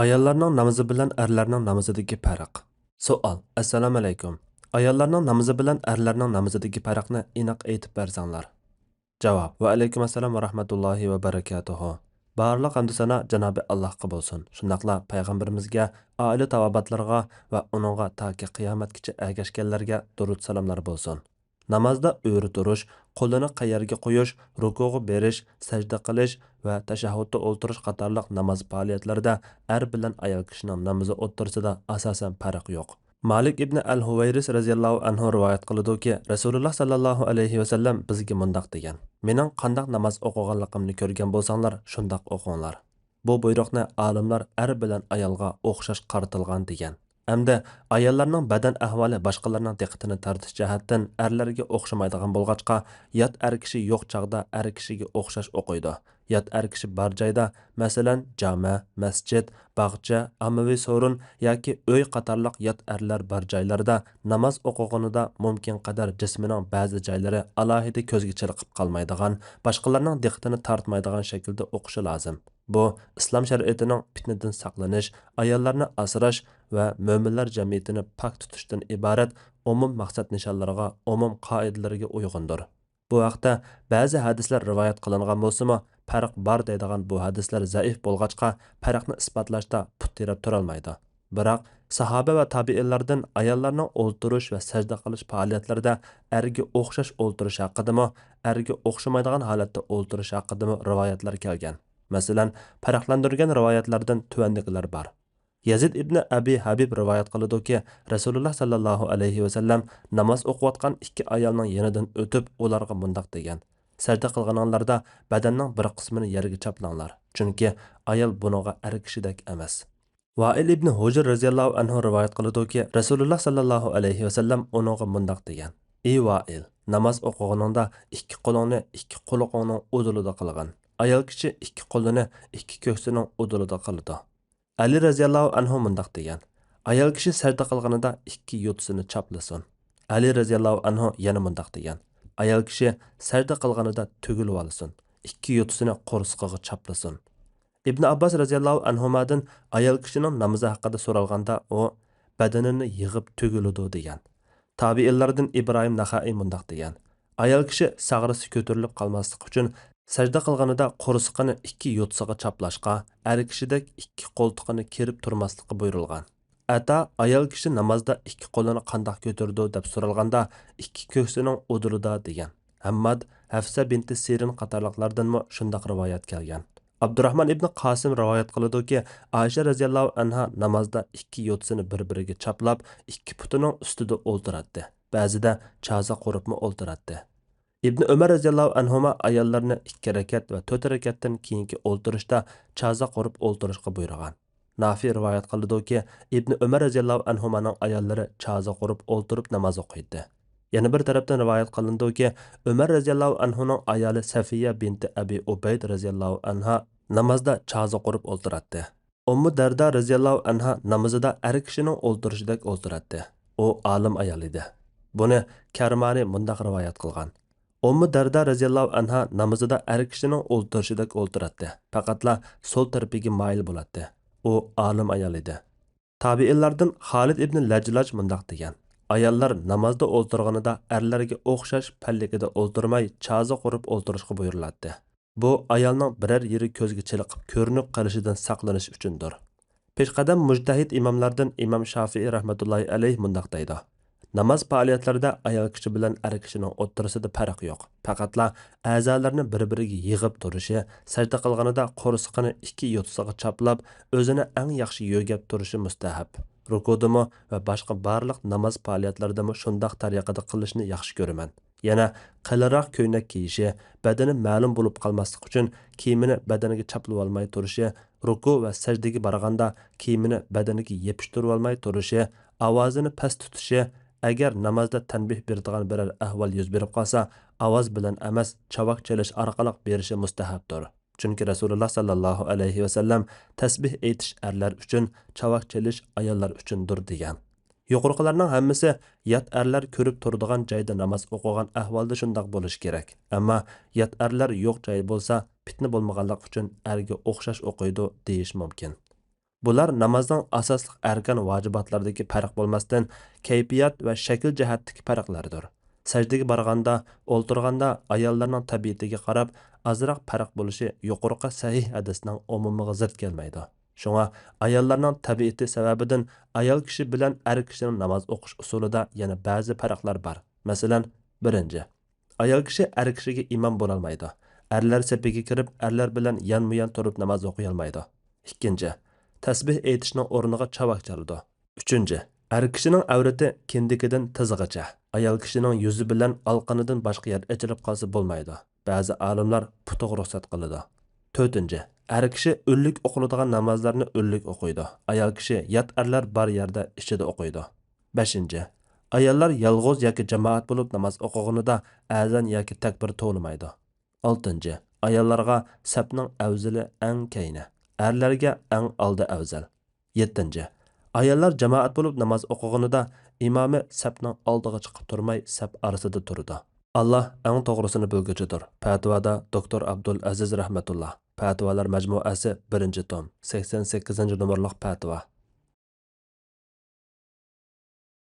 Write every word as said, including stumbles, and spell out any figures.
ئاياللارنىڭ نامىزى بىلەن ئەرلەرنىڭ نامىزىدىكى پەرق. سوئال: ئەسسالامۇئەلەيكۇم. ئاياللارنىڭ نامىزى بىلەن ئەرلەرنىڭ نامىزىدىكى پەرقنى ئېنىق ئېيتىپ بەرسەڭلار. جاۋاب: ۋەئەلەيكۇم ئەسسالام ۋە رەھمەتۇللاھى ۋە بەرىكاتۇھۇ. بارلىق ھەمدۇ سانا جانابى ئاللاھقا بولسۇن، شۇنداقلا پەيغەمبىرىمىزگە، ئائىلە تاۋابىئاتلىرىغا ۋە ئۇنىڭغا تاكى قىيامەتكىچە ئەگەشكەنلەرگە دۇرۇت سالاملار بولسۇن. نامازدا ئۆرە تۇرۇش، قولىنى قەيەرگە قويۇش، رۇكۇغا بېرىش، سەجدە قىلىش ۋە تەشەھھۇدتا ئولتۇرۇش قاتارلىق ناماز پائالىيەتلىرىدە ئەر بىلەن ئايال كىشىنىڭ نامىزى ئوتتۇرىسىدا ئاساسەن پەرق يوق. مالىك ئىبنى ئەل ھۇۋەيرىس رەزىياللاھۇ ئەنھۇ رىۋايەت قىلىدۇكى، رەسۇلۇللا ساللاللاھۇ ئەلەيھى ۋەسەللەم بىزگە مۇنداق دېگەن: مېنىڭ قانداق ناماز ئوقۇغانلىقىمنى كۆرگەن بولساڭلار، شۇنداق ئوقۇڭلار. بۇ بۇيرۇقنى ئالىملار ئەر بىلەن ئايالغا ئوخشاش قارىتىلغان دېگەن. ئەمدى ئاياللارنىڭ بەدەن ئەھۋالى باشقىلارنىڭ دىققىتىنى تارتىش جەھەتتىن ئەرلەرگە ئوخشىمايدىغان بولغاچقا، يات ئەر كىشى يوق چاغدا ئەر كىشىگە ئوخشاش ئوقۇيدۇ. يات ئەر كىشى بار جايدا، مەسىلەن، جامە، مەسچىت، باغچە، ئاممىۋى سورۇن ياكى ئۆي قاتارلىق يات ئەرلەر بار جايلاردا ناماز ئوقۇغىنىدا مۇمكىنقەدەر جىسمىنىڭ بەزى جايلىرى ئالاھىدە كۆزگە چېلىقىپ قالمايدىغان، باشقىلارنىڭ دىققىتىنى تارتمايدىغان شەكىلدە ئوقۇشى لازىم. بۇ ئىسلام شەرىئىتىنىڭ پىتنىدىن ساقلىنىش، ئاياللارنى ئاسراش ۋە مۆمىنلەر جەمئىيىتىنى پاك تۇتۇشتىن ئىبارەت ئومۇم مەقسەت نىشانلىرىغا، ئومۇم قائىدىلىرىگە ئۇيغۇندۇر. بۇ ھەقتە بەزى ھەدىسلەر رىۋايەت قىلىنغان بولسىمۇ، پەرق بار دەيدىغان بۇ ھەدىسلەر زەئىپ بولغاچقا، پەرقنى ئىسپاتلاشتا پۇت تىرەپ تۇرالمايدۇ. بىراق، ساھابە ۋە تابىئىنلاردىن ئاياللارنىڭ ئولتۇرۇش ۋە سەجدە قىلىش پائالىيەتلىرىدە ئەرگە ئوخشاش ئولتۇرۇش ھەققىدىمۇ، ئەرگە ئوخشىمايدىغان ھالەتتە ئولتۇرۇش ھەققىدىمۇ رىۋايەتلەر كەلگەن. مەسىلەن، پەرقلەندۈرگەن رىۋايەتلەردىن تۆۋەندىكىلەر بار. يەزىد ئىبنى ئەبى ھەبىب رىۋايەت قىلىدۇكى، رەسۇلۇللا ساللاللاھۇ ئەلەيھى ۋەسەللەم ناماز ئوقۇۋاتقان ئىككى ئايالنىڭ يېنىدىن ئۆتۈپ، ئۇلارغا مۇنداق دېگەن: سەجدە قىلغىنىڭلاردا بەدەننىڭ بىر قىسمىنى يەرگە چاپلاڭلار، چۈنكى ئايال بۇنىڭغا ئەر كىشىدەك ئەمەس. ۋائىل ئىبنى ھۇجر رەزىياللاھۇ ئەنھۇ رىۋايەت قىلىدۇكى، رەسۇلۇللا ساللاللاھۇ ئەلەيھى ۋەسەللەم ئۇنىڭغا مۇنداق دېگەن: ئى ۋائىل، ناماز ئوقۇغىنىڭدا ئىككى قولۇڭنى ئىككى قۇلىقىڭنىڭ ئۇدۇلىدا قىلغىن. ئايال كىشى ئىككى قولىنى ئىككى كۆكسىنىڭ ئۇدۇلىدا قىلىدۇ. ئەلى رەزىياللاھۇ ئەنھۇ مۇنداق دېگەن: ئايال كىشى سەجدە قىلغىنىدا ئىككى يوتىسىنى چاپلىسۇن. ئەلى رەزىياللاھۇ ئەنھۇ يەنە مۇنداق دېگەن: ئايال كىشى سەجدە قىلغىنىدا تۈگۈلۈۋالسۇن، ئىككى يوتىسىنى قورسىقىغا چاپلىسۇن. ئىبن ئابباس رەزىياللاھۇ ئەنھۇمادىن ئايال كىشىنىڭ نامىزى ھەققىدە سورالغاندا، ئۇ بەدىنىنى يىغىپ تۈگۈلىدۇ دېگەن. تابىئىنلاردىن ئىبراھىم نەخەئىي مۇنداق دېگەن: ئايال كىشى ساغرىسى كۆتۈرۈلۈپ قالماسلىقى ئۈچۈن سەجدە قىلغىنىدا قورسىقىنى ئىككى يوتىسىغا چاپلاشقا، ئەر كىشىدەك ئىككى قولتۇقىنى كېرىپ تۇرماسلىققا بۇيرۇلغان. ئەتا ئايال كىشى نامازدا ئىككى قولىنى قانداق كۆتۈرىدۇ دەپ سورالغاندا، ئىككى كۆكسىنىڭ ئۇدۇلىدا دېگەن. ھەمماد، ھەفسە بىنتى سىرىن قاتارلىقلاردىنمۇ شۇنداق رىۋايەت كەلگەن. ئابدۇراھمان ئىبنى قاسىم رىۋايەت قىلىدۇكى، ئائىشە رەزىياللاھۇ ئەنھا نامازدا ئىككى يوتىسىنى بىر-بىرىگە چاپلاپ، ئىككى پۇتىنىڭ ئۈستىدە ئولتۇراتتى. بەزىدە چازا قۇرۇپمۇ ئولتۇراتتى. ئىبنى ئۆمەر رەزىياللاھۇ ئەنھۇما ئاياللىرىنى ئىككى رەكەت ۋە تۆت رەكەتتىن كېيىنكى ئولتۇرۇشتا چازا قۇرۇپ ئولتۇرۇشقا بۇيرۇغان. نافى رىۋايەت قىلىدۇكى، ئىبنى ئۆمەر رەزىياللاھۇ ئەنھۇمانىڭ ئاياللىرى چازا قۇرۇپ ئولتۇرۇپ ناماز ئوقۇيتتى. يەنە بىر تەرەپتىن رىۋايەت قىلىنىدۇكى، ئۆمەر رەزىياللاھۇ ئەنھۇنىڭ ئايالى سەفىيە بىنتى ئەبى ئۇبەيد رەزىياللاھۇ ئەنھا نامازدا چازا قۇرۇپ ئولتۇراتتى. ئۇممۇ دەردە رەزىياللاھۇ ئەنھا نامىزىدا ئەر كىشىنىڭ ئولتۇرۇشىدەك ئولتۇراتتى. ئۇ ئالىم ئايال ئىدى. بۇنى كەرمانى مۇنداق رىۋايەت قىلغان: ئۇممۇ دەردە رەزىياللاھۇ ئەنھا نامىزىدا ئەر كىشىنىڭ ئولتۇرۇشىدەك ئولتۇراتتى، پەقەتلا سول تەرىپىگە مايىل بولاتتى. ئۇ ئالىم ئايال ئىدى. تابىئىنلاردىن خالىد ئىبنى لەجلاج مۇنداق دېگەن: ئاياللار نامازدا ئولتۇرغىنىدا ئەرلەرگە ئوخشاش پەللىكىدە ئولتۇرماي، چازا قۇرۇپ ئولتۇرۇشقا بۇيرۇلاتتى. بۇ ئايالنىڭ بىرەر يېرى كۆزگە چېلىقىپ كۆرۈنۈپ قېلىشىدىن ساقلىنىش ئۈچۈندۇر. پېشقەدەم مۇجتەھىد ئىماملاردىن ئىمام شافىئى رەھمەتۇللاھى ئەلەيھ مۇنداق دەيدۇ: ناماز پائالىيەتلىرىدە ئايال كىشى بىلەن ئەر كىشىنىڭ ئوتتۇرىسىدا پەرق يوق. پەقەتلا ئەزالىرىنى بىر-بىرىگە يىغىپ تۇرۇشى، سەجدە قىلغىنىدا قورسىقىنى ئىككى يوتىسىغا چاپلاپ، ئۆزىنى ئەڭ ياخشى يۆگەپ تۇرۇشى مۇستەھەب. رۇكۇدىمۇ ۋە باشقا بارلىق ناماز پائالىيەتلىرىدىمۇ شۇنداق تەرىقىدە قىلىشنى ياخشى كۆرىمەن. يەنە قېلىنراق كۆينەك كىيىشى، بەدىنى مەلۇم بولۇپ قالماسلىقى ئۈچۈن كىيىمىنى بەدىنىگە چاپلىۋالماي تۇرۇشى، رۇكۇ ۋە سەجدىگە بارغاندا كىيىمىنى بەدىنىگە يېپىشتۇرۇۋالماي تۇرۇشى، ئاۋازىنى پەس تۇتۇشى، ئەگەر نامازدا تەنبىھ بېرىدىغان بىرەر ئەھۋال يۈز بېرىپ قالسا، ئاۋاز بىلەن ئەمەس، چاۋاك چېلىش ئارقىلىق بېرىشى مۇستەھەبتۇر. چۈنكى رەسۇلۇللا ساللاللاھۇ ئەلەيھى ۋەسەللەم تەسبىھ ئېيتىش ئەرلەر ئۈچۈن، چاۋاك چېلىش ئاياللار ئۈچۈندۇر دېگەن. يۇقىرىقىلارنىڭ ھەممىسى يات ئەرلەر كۆرۈپ تۇرىدىغان جايدا ناماز ئوقۇغان ئەھۋالدا شۇنداق بولۇشى كېرەك. ئەمما يات ئەرلەر يوق جاي بولسا، پىتنە بولمىغانلىقى ئۈچۈن ئەرگە ئوخشاش ئوقۇيدۇ دېيىش مۇمكىن. بۇلار نامازنىڭ ئاساسلىق ئەركان ۋاجىباتلىرىدىكى پەرق بولماستىن، كەيپىيات ۋە شەكىل جەھەتتىكى پەرقلەردۇر. سەجدىگە بارغاندا، ئولتۇرغاندا ئاياللارنىڭ تەبىئىتىگە قاراپ ئازراق پەرق بولۇشى يۇقىرىقى سەھىھ ھەدىسنىڭ ئومۇمىغا زىت كەلمەيدۇ. شۇڭا ئاياللارنىڭ تەبىئىتى سەۋەبىدىن ئايال كىشى بىلەن ئەر كىشىنىڭ ناماز ئوقۇش ئۇسۇلىدا يەنە بەزى پەرقلەر بار. مەسىلەن، بىرىنچى، ئايال كىشى ئەر كىشىگە ئىمام بولالمايدۇ. ئەرلەر سېپىگە كىرىپ، ئەرلەر بىلەن يانمۇ يان تۇرۇپ ناماز ئوقۇيالمايدۇ. ئىككىنچى، تەسبىھ ئېيتىشنىڭ ئورنىغا چاۋاك چالىدۇ. ئۈچىنچى، ئەر كىشىنىڭ ئەۋرىتى كىندىكىدىن تىزىغىچە، ئايال كىشىنىڭ يۈزى بىلەن ئالقىنىدىن باشقا يەر ئېچىلىپ قالسا بولمايدۇ. بەزى ئالىملار پۇتىغا رۇخسەت قىلىدۇ. تۆتىنچى، ئەر كىشى ئۈنلۈك ئوقۇلىدىغان نامازلارنى ئۈنلۈك ئوقۇيدۇ. ئايال كىشى يات ئەرلەر بار يەردە ئىچىدە ئوقۇيدۇ. بەشىنچى، ئاياللار يالغۇز ياكى جامائەت بولۇپ ناماز ئوقۇغىنىدا ئەزان ياكى تەكبىر توۋلىمايدۇ. ئالتىنچى، ئاياللارغا سەپنىڭ ئەۋزىلى ئەڭ كەينى، ئەرلەرگە ئەڭ ئالدى ئەۋزەل. يەتتىنچى، ئاياللار جامائەت بولۇپ ناماز ئوقۇغىنىدا ئىمامى سەپنىڭ ئالدىغا چىقىپ تۇرماي، سەپ ئارىسىدا تۇرىدۇ. ئاللا ئەڭ توغرىسىنى بىلگۈچىدۇر. پەتىۋادا دوكتور ئابدۇل ئەزىز رەھمەتۇللا. پەتىۋالار مەجمۇئەسى، بىرىنچى توم، سەكسەن سەككىزىنچى نومۇرلۇق پەتىۋا.